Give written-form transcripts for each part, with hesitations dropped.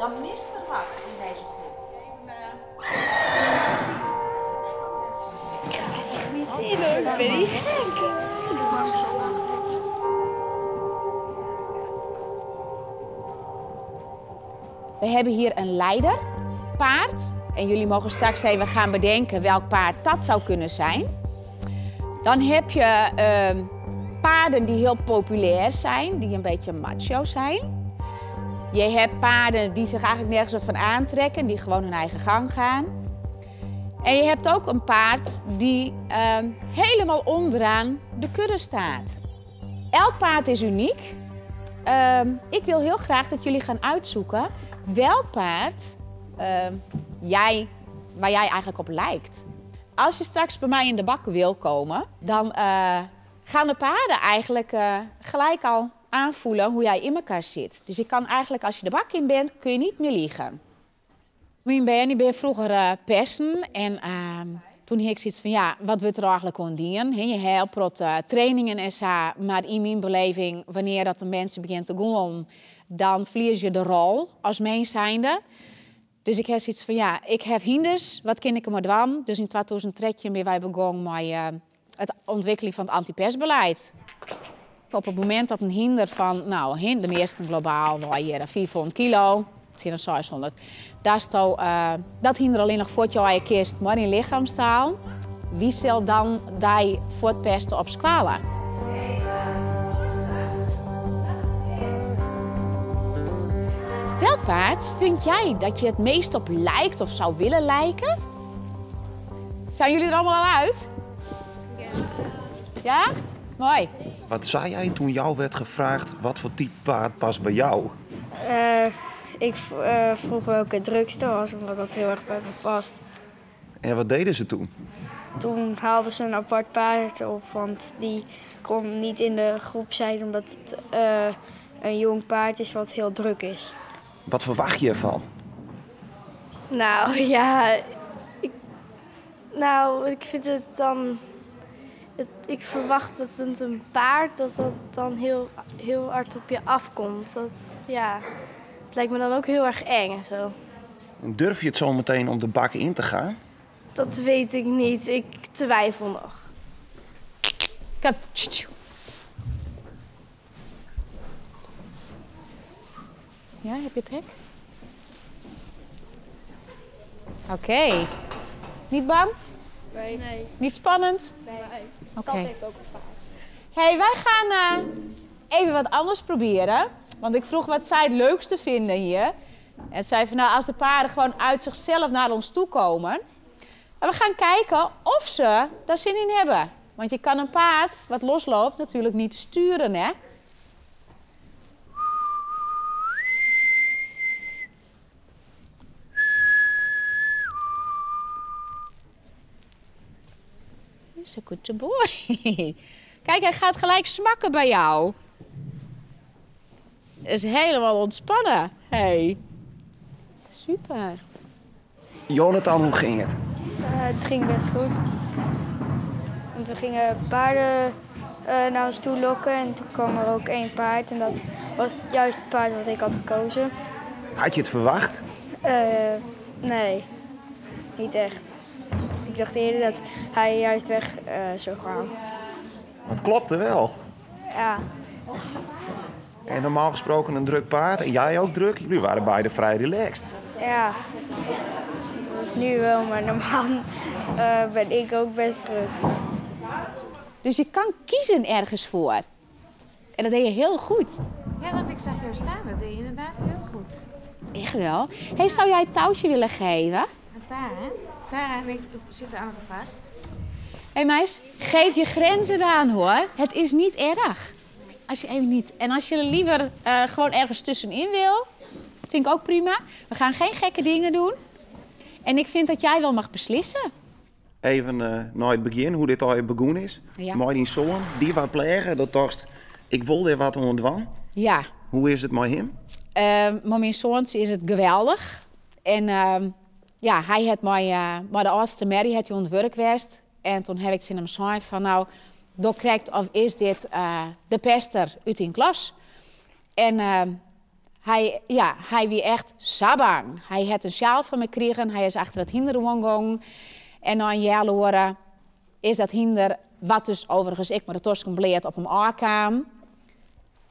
Dan mist er wat yn dizze groep. Ik ga echt niet in hoor, ik ben niet gek. We hebben hier een leider, paard. En jullie mogen straks even gaan bedenken welk paard dat zou kunnen zijn. Dan heb je paarden die heel populair zijn, die een beetje macho zijn. Je hebt paarden die zich eigenlijk nergens wat van aantrekken, die gewoon hun eigen gang gaan. En je hebt ook een paard die helemaal onderaan de kudde staat. Elk paard is uniek. Ik wil heel graag dat jullie gaan uitzoeken welk paard waar jij eigenlijk op lijkt. Als je straks bij mij in de bak wil komen, dan gaan de paarden eigenlijk gelijk al aanvoelen hoe jij in elkaar zit. Dus je kan eigenlijk, als je de bak in bent, kun je niet meer liegen. Mijn ben, ik ben vroeger pesten en toen had ik zoiets van, ja, wat wordt er eigenlijk aan dienen? He, je hebt prot trainingen en zo, maar in mijn beleving, wanneer dat de mensen begint te gaan, dan verlies je de rol als mens zijnde. Dus ik heb zoiets van, ja, ik heb hinders, wat kan ik er maar doen? Dus in 2013 ben wij begonnen met het ontwikkelen van het antipestbeleid. Op het moment dat een hinder van, nou, de meeste globaal, wel hier 400 kilo, het zijn er 600, daar staat dat hinder alleen nog voor jou je kist, maar in lichaamstaal. Wie zal dan die voortpesten op squalen? Welk paard vind jij dat je het meest op lijkt of zou willen lijken? Zijn jullie er allemaal al uit? Ja. Ja? Mooi. Wat zei jij toen jou werd gevraagd wat voor type paard past bij jou? Ik vroeg welke het drukste was, omdat dat heel erg bij me past. En wat deden ze toen? Toen haalden ze een apart paard op, want die kon niet in de groep zijn omdat het een jong paard is wat heel druk is. Wat verwacht je ervan? Nou ja, ik, nou, ik vind het dan... Het, ik verwacht dat het een paard dat, dat dan heel, heel hard op je afkomt. Dat, ja, het lijkt me dan ook heel erg eng. En durf je het zo meteen om de bak in te gaan? Dat weet ik niet. Ik twijfel nog. Kom. Ja, heb je trek? Oké. Niet bang? Nee. Nee. Niet spannend? Nee. Oké. Kat heeft ook een paard. Hey, wij gaan even wat anders proberen. Want ik vroeg wat zij het leukste vinden hier. En zei van, nou, als de paarden gewoon uit zichzelf naar ons toe komen. En we gaan kijken of ze daar zin in hebben. Want je kan een paard wat losloopt natuurlijk niet sturen, hè? Is een goede boy. Kijk, hij gaat gelijk smakken bij jou. Is helemaal ontspannen. Hey. Super. Jonathan, hoe ging het? Het ging best goed. Want we gingen paarden naar ons toe lokken en toen kwam er ook één paard. En dat was juist het paard wat ik had gekozen. Had je het verwacht? Nee, niet echt. Ik dacht eerder dat hij juist weg zou gaan. Maar het klopte wel. Ja. En normaal gesproken een druk paard en jij ook druk. Jullie waren beide vrij relaxed. Ja, het was nu wel, maar normaal ben ik ook best druk. Dus je kan kiezen ergens voor. En dat deed je heel goed. Ja, want ik zag jou staan, dat deed je inderdaad heel goed. Echt wel? Hey, zou jij het touwtje willen geven? En Tara, hè? Tara en ik zitten aan elkaar vast. Hé hey, meis, geef je grenzen aan hoor. Het is niet erg. Als je even niet. En als je liever gewoon ergens tussenin wil, vind ik ook prima. We gaan geen gekke dingen doen. En ik vind dat jij wel mag beslissen. Even naar het begin, hoe dit al begonnen is. Ja. Met die zoon, die wou plegen, dat dacht ik wil er wat ontwan. Ja. Hoe is het met hem? Met mijn zoon is het geweldig. En ja, hij had mij maar de oudste Mary had hij ontwerp geweest. En toen heb ik ze hem gezegd van nou, door krijgt of is dit de pester uit in klas. En Hy, ja, hy wie echt sa bang. Hy hat in sjaal fan my krigen, hy is achter it hynder oangongen. En nei in healoere is dat hynder, wat dus overigens ek mei de tosken bleat op him ôfkaam,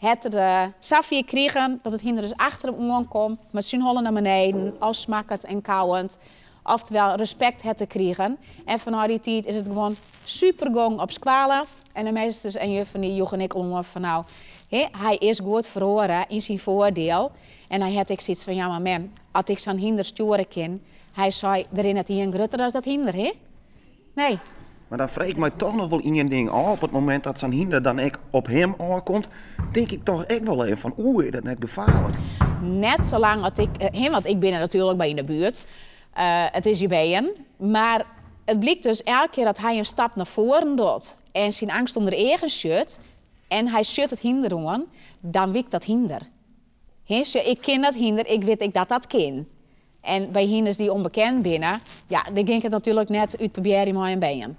hat er eh, safier krigen dat it hynder dus achter him oankomt, mei syn holle nei beneden, al smakkend en kauwend. Oftewel, respekt hat er krigen. En fanôf dy tiid is it gewoan super gong op skoalle. En de masters en juffen dy joegen ek oan fan nou, hy is goed feroare yn syn foardiel. En hy hat ek sayts fan ja mar mem, as ik sa'n hynder stjoere kin, hy sei der is net ien grutter as dat hynder, hè? Nee. Mar dan freegje ik my toch noch wol ien ding ôf, op it momint dat sa'n hynder dan ek op him ôfkomt, tink ik toch ek wol even fan oeh, is dat net gefaarlik? Net salang as ik, hè, want ik bin der natuerlik by yn de buert, it is je bern, mar it blykt dus elke kear dat hy in stap nei foaren docht en syn eangst ûnder eagen sjocht en hy sjocht it hynder oan, dan wykt dat hynder. Hè, sjoch, ik kin dat hynder, ik wit ek dat dat kin. En by hynders dy't ûnbekend binne, ja, dêr gean ik it natuerlik net útprobearjen mei in bern.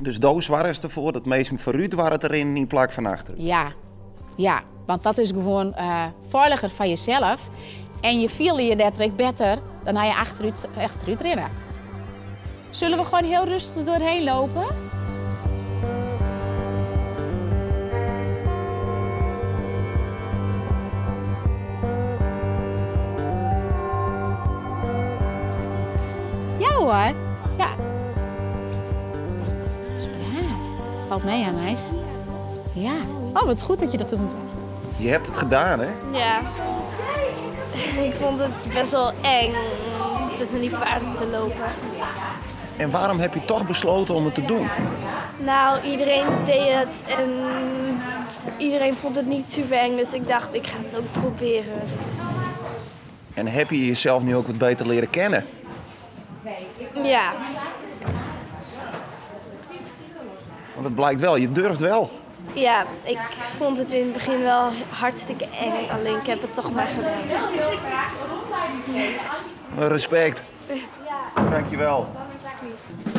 Dus do soargest derfoar dat minsken foarút doare te rinnen yn plak fan achterút? Ja, ja, want dat is gewoan feiliger foar jesels en je fiele je dêrtroch ek better dan as je achterút, achterút rinne. Zullen we gewoon heel rustig er doorheen lopen? Ja hoor, ja. Dat is braaf. Valt mee hè meis? Ja. Oh, wat goed dat je dat doet. Je hebt het gedaan, hè? Ja. Ik vond het best wel eng om tussen die paarden te lopen. En waarom heb je toch besloten om het te doen? Nou, iedereen deed het en iedereen vond het niet super eng. Dus ik dacht, ik ga het ook proberen. Dus... En heb je jezelf nu ook wat beter leren kennen? Ja. Want het blijkt wel, je durft wel. Ja, ik vond het in het begin wel hartstikke eng. Alleen ik heb het toch maar gedaan. Respect. Dankjewel. Alsjeblieft.